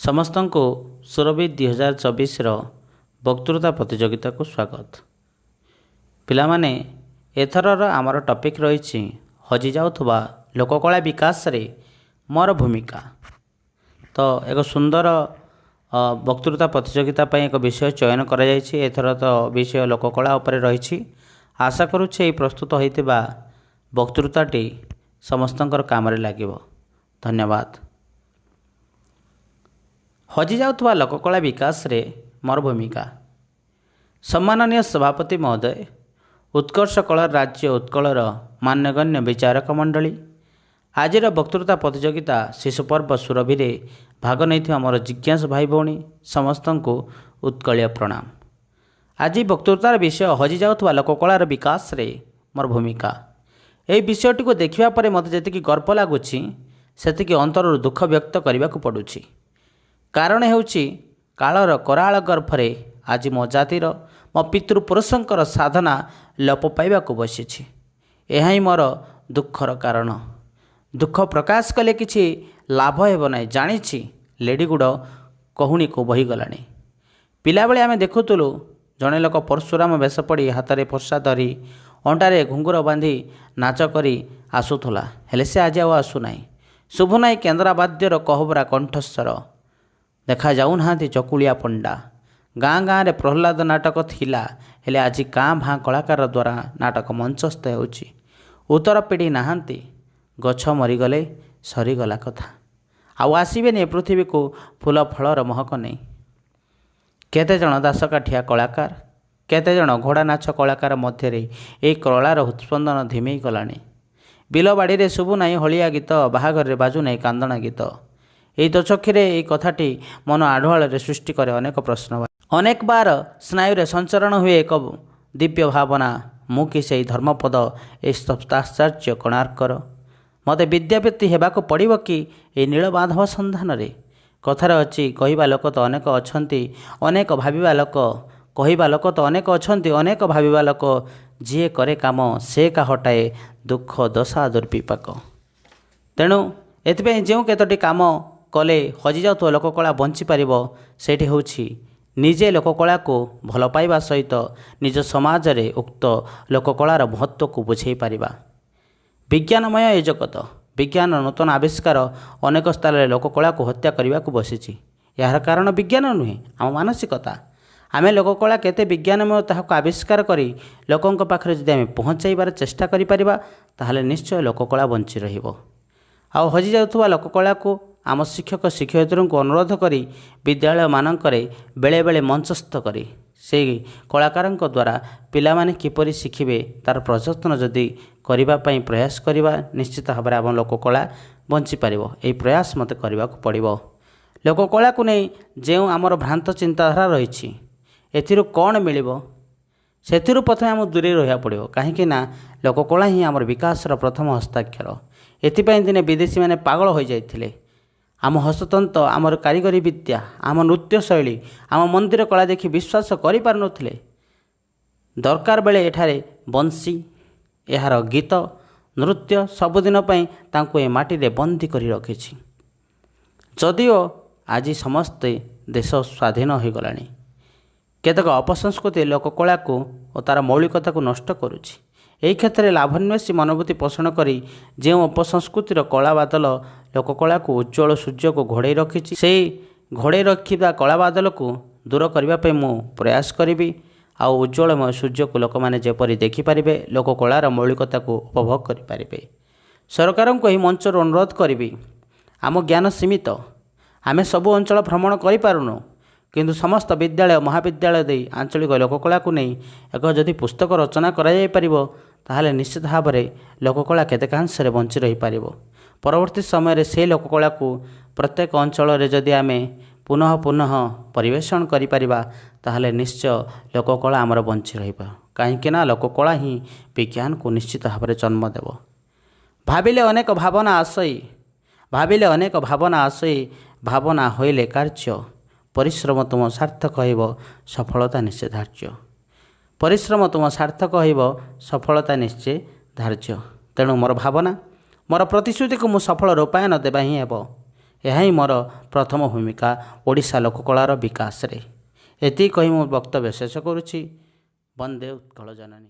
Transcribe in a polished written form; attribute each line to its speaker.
Speaker 1: ସମସ୍ତଙ୍କୁ ସୁରଭି 2024ର ବକ୍ତୃତା ପ୍ରତିଯୋଗିତାକୁ ସ୍ୱାଗତ। ପିଲାମାନେ, ଏଥରର ଆମର ଟପିକ୍ ରହିଛି ହଜିଯାଉଥିବା ଲୋକକଳା ବିକାଶରେ ମୋର ଭୂମିକା। ତ ଏକ ସୁନ୍ଦର ବକ୍ତୃତା ପ୍ରତିଯୋଗିତା ପାଇଁ ଏକ ବିଷୟ ଚୟନ କରାଯାଇଛି। ଏଥର ତ ବିଷୟ ଲୋକକଳା ଉପରେ ରହିଛି। ଆଶା କରୁଛି ଏହି ପ୍ରସ୍ତୁତ ହୋଇଥିବା ବକ୍ତୃତାଟି ସମସ୍ତଙ୍କର କାମରେ ଲାଗିବ। ଧନ୍ୟବାଦ। ହଜିଯାଉଥିବା ଲୋକକଳା ବିକାଶରେ ମୋର ଭୂମିକା। ସମ୍ମାନନୀୟ ସଭାପତି ମହୋଦୟ, ଉତ୍କର୍ଷ କଳା ରାଜ୍ୟ ଉତ୍କଳର ମାନ୍ୟଗଣ୍ୟ ବିଚାରକ ମଣ୍ଡଳୀ, ଆଜିର ବକ୍ତୃତା ପ୍ରତିଯୋଗିତା ଶିଶୁ ପର୍ବ ସୁରଭିରେ ଭାଗ ନେଇଥିବା ମୋର ଜିଜ୍ଞାସୁ ଭାଇ ଭଉଣୀ ସମସ୍ତଙ୍କୁ ଉତ୍କଳୀୟ ପ୍ରଣାମ। ଆଜି ବକ୍ତୃତାର ବିଷୟ ହଜିଯାଉଥିବା ଲୋକକଳାର ବିକାଶରେ ମୋର ଭୂମିକା। ଏହି ବିଷୟଟିକୁ ଦେଖିବା ପରେ ମୋତେ ଯେତିକି ଗର୍ବ ଲାଗୁଛି, ସେତିକି ଅନ୍ତରରୁ ଦୁଃଖ ବ୍ୟକ୍ତ କରିବାକୁ ପଡ଼ୁଛି। କାରଣ ହେଉଛି କାଳର କରାଳ ଗର୍ଭରେ ଆଜି ମୋ ଜାତିର, ମୋ ପିତୃପୁରୁଷଙ୍କର ସାଧନା ଲୋପ ପାଇବାକୁ ବସିଛି। ଏହା ହିଁ ମୋର ଦୁଃଖର କାରଣ। ଦୁଃଖ ପ୍ରକାଶ କଲେ କିଛି ଲାଭ ହେବ ନାହିଁ, ଜାଣିଛି। ଲେଡ଼ିଗୁଡ଼ କହୁଣୀକୁ ବହିଗଲାଣି। ପିଲାବେଳେ ଆମେ ଦେଖୁଥିଲୁ, ଜଣେ ଲୋକ ପରଶୁରାମ ବେଶ ପଡ଼ି ହାତରେ ଫର୍ସା ଧରି ଅଣ୍ଟାରେ ଘୁଙ୍ଗୁର ବାନ୍ଧି ନାଚ କରି ଆସୁଥିଲା। ହେଲେ ସେ ଆଜି ଆଉ ଆସୁନାହିଁ। ଶୁଭୁନାହିଁ କେନ୍ଦ୍ରାବାଦ୍ୟର କହବରା କଣ୍ଠସ୍ୱର। ଦେଖାଯାଉନାହାନ୍ତି ଚକୁଳିଆ ପଣ୍ଡା। ଗାଁ ଗାଁରେ ପ୍ରହ୍ଲାଦ ନାଟକ ଥିଲା, ହେଲେ ଆଜି କାଁ ଭାଁ କଳାକାର ଦ୍ୱାରା ନାଟକ ମଞ୍ଚସ୍ଥ ହେଉଛି। ଉତ୍ତର ପିଢ଼ି ନାହାନ୍ତି। ଗଛ ମରିଗଲେ ସରିଗଲା କଥା, ଆଉ ଆସିବେନି ଏ ପୃଥିବୀକୁ ଫୁଲ ଫଳର ମହକ ନେଇ। କେତେଜଣ ଦାସକାଠିଆ କଳାକାର, କେତେଜଣ ଘୋଡ଼ା ନାଚ କଳାକାର ମଧ୍ୟରେ ଏହି କଳାର ହୃତ୍ସ୍ପନ୍ଦନ ଧିମେଇ ଗଲାଣି। ବିଲବାଡ଼ିରେ ଶୁଭୁନାହିଁ ହଳିଆ ଗୀତ, ବାହାଘରରେ ବାଜୁନାହିଁ କାନ୍ଦଣା ଗୀତ। ଏହି ଦୋଚକ୍ଷୁରେ ଏହି କଥାଟି ମନ ଆଢୁଆଳରେ ସୃଷ୍ଟି କରେ ଅନେକ ପ୍ରଶ୍ନ। ଅନେକ ବାର ସ୍ନାୟୁରେ ସଞ୍ଚରଣ ହୁଏ ଏକ ଦିବ୍ୟ ଭାବନା, ମୁଁ କି ସେଇ ଧର୍ମପଦ, ଏ ସପ୍ତାଶ୍ଚର୍ଯ୍ୟ କୋଣାର୍କର? ମୋତେ ବିଦ୍ୟାପତି ହେବାକୁ ପଡ଼ିବ କି ଏହି ନୀଳମାଧବ ସନ୍ଧାନରେ? କଥାରେ ଅଛି, କହିବା ଲୋକ ତ ଅନେକ ଅଛନ୍ତି, ଅନେକ ଭାବିବା ଲୋକ। କହିବା ଲୋକ ତ ଅନେକ ଅଛନ୍ତି, ଅନେକ ଭାବିବା ଲୋକ। ଯିଏ କରେ କାମ ସେ କା ହଟାଏ ଦୁଃଖ ଦଶା ଦୁର୍ବିପାକ। ତେଣୁ ଏଥିପାଇଁ ଯେଉଁ କେତୋଟି କାମ କଲେ ହଜିଯାଉଥିବା ଲୋକକଳା ବଞ୍ଚିପାରିବ, ସେଇଠି ହେଉଛି ନିଜେ ଲୋକକଳାକୁ ଭଲ ପାଇବା ସହିତ ନିଜ ସମାଜରେ ଉକ୍ତ ଲୋକକଳାର ମହତ୍ତ୍ୱକୁ ବୁଝେଇ ପାରିବା। ବିଜ୍ଞାନମୟ ଏ ଜଗତ। ବିଜ୍ଞାନର ନୂତନ ଆବିଷ୍କାର ଅନେକ ସ୍ଥାନରେ ଲୋକକଳାକୁ ହତ୍ୟା କରିବାକୁ ବସିଛି। ଏହାର କାରଣ ବିଜ୍ଞାନ ନୁହେଁ, ଆମ ମାନସିକତା। ଆମେ ଲୋକକଳା କେତେ ବିଜ୍ଞାନମୟ ତାହାକୁ ଆବିଷ୍କାର କରି ଲୋକଙ୍କ ପାଖରେ ଯଦି ଆମେ ପହଞ୍ଚାଇବାର ଚେଷ୍ଟା କରିପାରିବା, ତାହେଲେ ନିଶ୍ଚୟ ଲୋକକଳା ବଞ୍ଚି ରହିବ। ଆଉ ହଜିଯାଉଥିବା ଲୋକକଳାକୁ ଆମ ଶିକ୍ଷକ ଶିକ୍ଷୟିତ୍ରୀଙ୍କୁ ଅନୁରୋଧ କରି ବିଦ୍ୟାଳୟମାନଙ୍କରେ ବେଳେବେଳେ ମଞ୍ଚସ୍ଥ କରି ସେଇ କଳାକାରଙ୍କ ଦ୍ୱାରା ପିଲାମାନେ କିପରି ଶିଖିବେ ତା'ର ପ୍ରଯତ୍ନ ଯଦି କରିବା ପାଇଁ ପ୍ରୟାସ କରିବା, ନିଶ୍ଚିତ ଭାବରେ ଆମ ଲୋକକଳା ବଞ୍ଚିପାରିବ। ଏହି ପ୍ରୟାସ ମୋତେ କରିବାକୁ ପଡ଼ିବ। ଲୋକକଳାକୁ ନେଇ ଯେଉଁ ଆମର ଭ୍ରାନ୍ତ ଚିନ୍ତାଧାରା ରହିଛି, ଏଥିରୁ କ'ଣ ମିଳିବ, ସେଥିରୁ ପ୍ରଥମେ ଆମକୁ ଦୂରେଇ ରହିବାକୁ ପଡ଼ିବ। କାହିଁକି ନା ଲୋକକଳା ହିଁ ଆମର ବିକାଶର ପ୍ରଥମ ହସ୍ତାକ୍ଷର। ଏଥିପାଇଁ ଦିନେ ବିଦେଶୀମାନେ ପାଗଳ ହୋଇଯାଇଥିଲେ। ଆମ ହସ୍ତତନ୍ତ, ଆମର କାରିଗରୀ ବିଦ୍ୟା, ଆମ ନୃତ୍ୟ ଶୈଳୀ, ଆମ ମନ୍ଦିର କଳା ଦେଖି ବିଶ୍ୱାସ କରିପାରୁନଥିଲେ। ଦରକାର ବେଳେ ଏଠାରେ ବଂଶୀ, ଏହାର ଗୀତ, ନୃତ୍ୟ ସବୁଦିନ ପାଇଁ ତାଙ୍କୁ ଏ ମାଟିରେ ବନ୍ଦୀ କରି ରଖିଛି। ଯଦିଓ ଆଜି ସମସ୍ତେ ଦେଶ ସ୍ୱାଧୀନ ହୋଇଗଲାଣି, କେତେକ ଅପସଂସ୍କୃତି ଲୋକକଳାକୁ ଓ ତା'ର ମୌଳିକତାକୁ ନଷ୍ଟ କରୁଛି। ଏହି କ୍ଷେତ୍ରରେ ଲାଭାନ୍ୱେଷୀ ମନୋବୃତ୍ତି ପୋଷଣ କରି ଯେଉଁ ଅପସଂସ୍କୃତିର କଳା ବାଦଲ ଲୋକକଳାକୁ ଉଜ୍ଜ୍ୱଳ ସୂର୍ଯ୍ୟକୁ ଘୋଡ଼େଇ ରଖିଛି, ସେଇ ଘୋଡ଼େଇ ରଖିବା କଳା ବାଦଲକୁ ଦୂର କରିବା ପାଇଁ ମୁଁ ପ୍ରୟାସ କରିବି। ଆଉ ଉଜ୍ଜ୍ୱଳମୟ ସୂର୍ଯ୍ୟକୁ ଲୋକମାନେ ଯେପରି ଦେଖିପାରିବେ, ଲୋକକଳାର ମୌଳିକତାକୁ ଉପଭୋଗ କରିପାରିବେ। ସରକାରଙ୍କୁ ଏହି ମଞ୍ଚରୁ ଅନୁରୋଧ କରିବି, ଆମ ଜ୍ଞାନ ସୀମିତ, ଆମେ ସବୁ ଅଞ୍ଚଳ ଭ୍ରମଣ କରିପାରୁନୁ, କିନ୍ତୁ ସମସ୍ତ ବିଦ୍ୟାଳୟ ମହାବିଦ୍ୟାଳୟ ଦେଇ ଆଞ୍ଚଳିକ ଲୋକକଳାକୁ ନେଇ ଏକ ଯଦି ପୁସ୍ତକ ରଚନା କରାଯାଇପାରିବ, ତାହେଲେ ନିଶ୍ଚିତ ଭାବରେ ଲୋକକଳା କେତେକାଂଶରେ ବଞ୍ଚି ରହିପାରିବ। ପରବର୍ତ୍ତୀ ସମୟରେ ସେହି ଲୋକକଳାକୁ ପ୍ରତ୍ୟେକ ଅଞ୍ଚଳରେ ଯଦି ଆମେ ପୁନଃ ପୁନଃ ପରିବେଷଣ କରିପାରିବା, ତାହେଲେ ନିଶ୍ଚୟ ଲୋକକଳା ଆମର ବଞ୍ଚି ରହିବ। କାହିଁକିନା ଲୋକକଳା ହିଁ ବିଜ୍ଞାନକୁ ନିଶ୍ଚିତ ଭାବରେ ଜନ୍ମ ଦେବ। ଭାବିଲେ ଅନେକ ଭାବନା ଆସଇ, ଭାବିଲେ ଅନେକ ଭାବନା ଆସଇ, ଭାବନା ହୋଇଲେ କାର୍ଯ୍ୟ, ପରିଶ୍ରମ ତୁମ ସାର୍ଥକ ହେବ, ସଫଳତା ନିଶ୍ଚୟ ଧାର୍ଯ୍ୟ। ପରିଶ୍ରମ ତୁମ ସାର୍ଥକ ହେବ, ସଫଳତା ନିଶ୍ଚୟ ଧାର୍ଯ୍ୟ। ତେଣୁ ମୋର ଭାବନା, ମୋର ପ୍ରତିଶ୍ରୁତିକୁ ମୁଁ ସଫଳ ରୂପାୟନ ଦେବା ହିଁ ହେବ। ଏହା ହିଁ ମୋର ପ୍ରଥମ ଭୂମିକା ଓଡ଼ିଶା ଲୋକକଳାର ବିକାଶରେ। ଏତିକି କହି ମୁଁ ବକ୍ତବ୍ୟ ଶେଷ କରୁଛି। ବନ୍ଦେ ଉତ୍କଳ ଜନନୀ।